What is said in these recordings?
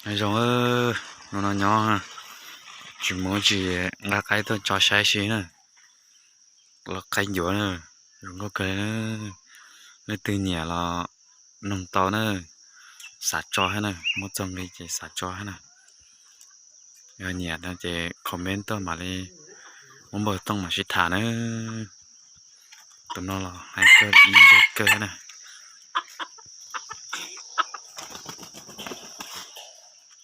Nyob zoo, hnub no nyob tsis mus tsis nqa qaib tuaj tso saib seb na, los qaib ncuav na, zoo nkauj kawg li na. Leej twg nyiam los noog tau na, xav tso thiab na, muab txog nqi ces xav tso thiab na. Yog nyiam no ces comment tuaj mam li muab npawb tooj mam sib tham na. Tus no los hais kawg ib zag kawg na.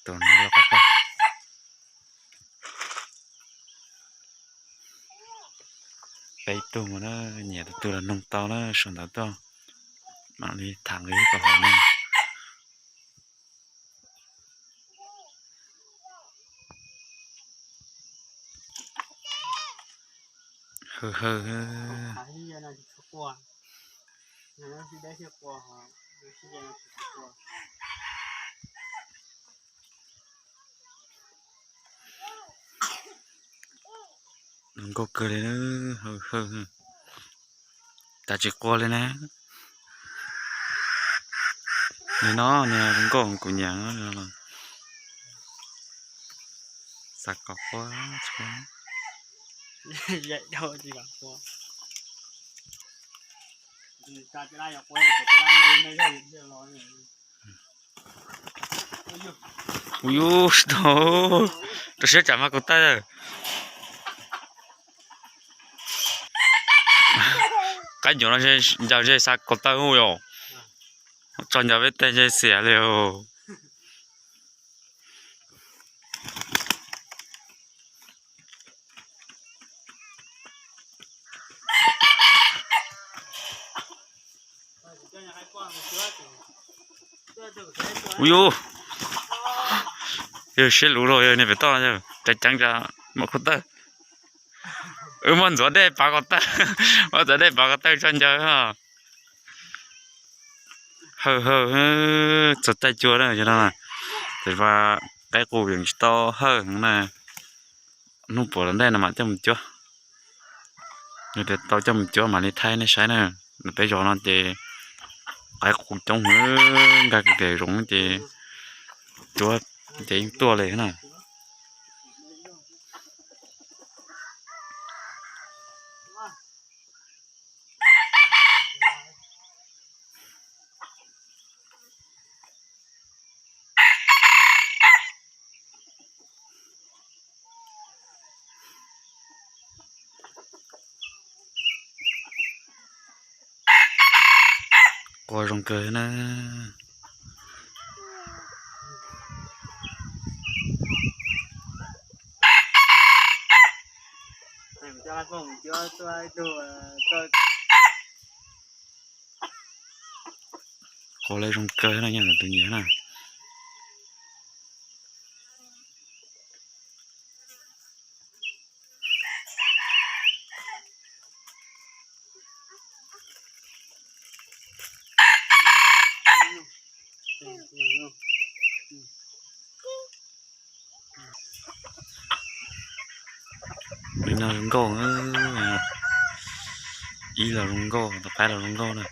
Tus no los peb tug mus na, nyiam tus twg los noog tau na, sau ntawv tuaj mam li tham nqi rau hauv na. Hawj hawj. Nkauj kawg li, hawj hawj. Cas tsis qua li na. Nim no niag nkauj kuv nyiam, xav kom qua tsis qua. Ua yus, rau siab tsam mas kaus tawj. Qaib ncuav no ncaws ze xa kaus tawj hu yom. Tso ncaws peb tej ze xiam li os. Ua yus, yog siab luv rau yog niag pem toj, ceev ceev cas mam kaus tawj. Wb muab ntxuav dej pav kaus tawj, muab ntxuav dej pav kaus tawj tso ncaws. Hawj hawj, txog caij cuab na, tab sis mas qaib qus yeej tsis tau hawj heev na. Hnub puas los ntej no mam coj mus cuab. Yog tias tau coj mus cuab mam li thaij nej saib na. Peb zos no ces qaib qus coob heev, nkag kiag zoov ces cuab ces yeej tuaj li na. Qua zoo kawg na. Qua lawv zoo kawg no, nyiam tus nyiam na. Li no zoo nkauj, ib los zoo nkauj, tus qaib los zoo nkauj na.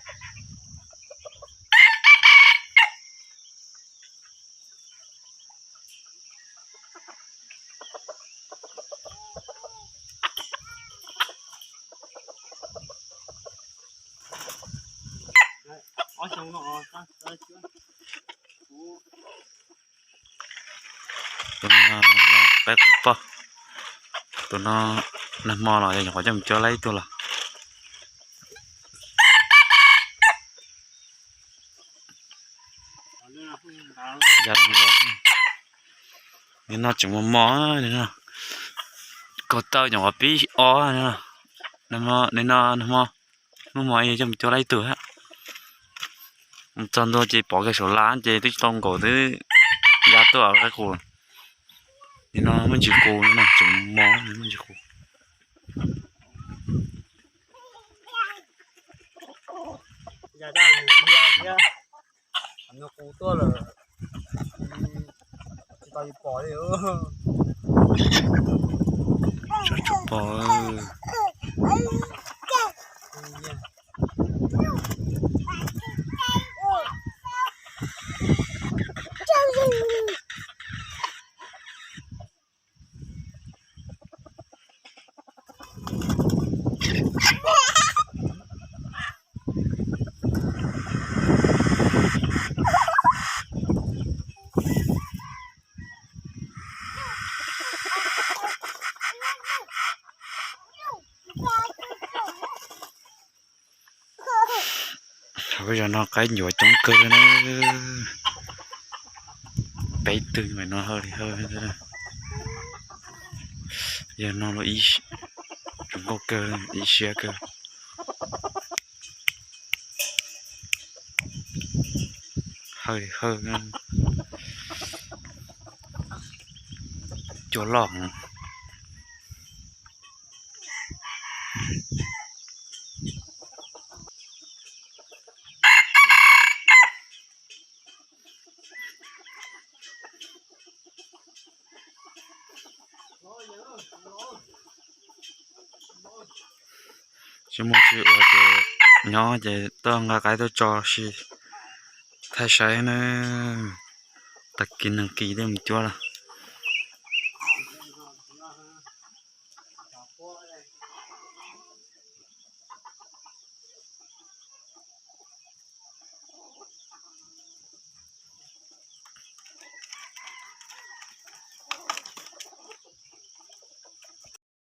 Tus no qaib qus poj, tus no nag hmo los yog nyuam qhuav coj mus cuab laib ib tug los. Nim no tseem mos mos, kaus tawj nyuam qhuav pib ob, nim no nag hmo, hnub hmo coj mus cuab laib ib tug. Mus txog ntua ces pov kiag saum laj ces twb tsis tau nkaum twb ya tuaj qaib qus. Nim no muaj ntsis qus no, tseem mos muaj ntsis qus. Qus tuaj lawm, tsis tau pom li. Tsis pom. Ua zaum no qaib ncuav coob kawg li na. Peb tug mas no hawj li hawj. Yog no los zoo nkauj kawg, ib siab kawg. Hawj li hawj. Cua loj. Tsis muaj tsis ua ces nyob ces tuaj nqa qaib tuaj tso si thaij saib na. Tag kis neeg kis thiaj mus cuab lawm.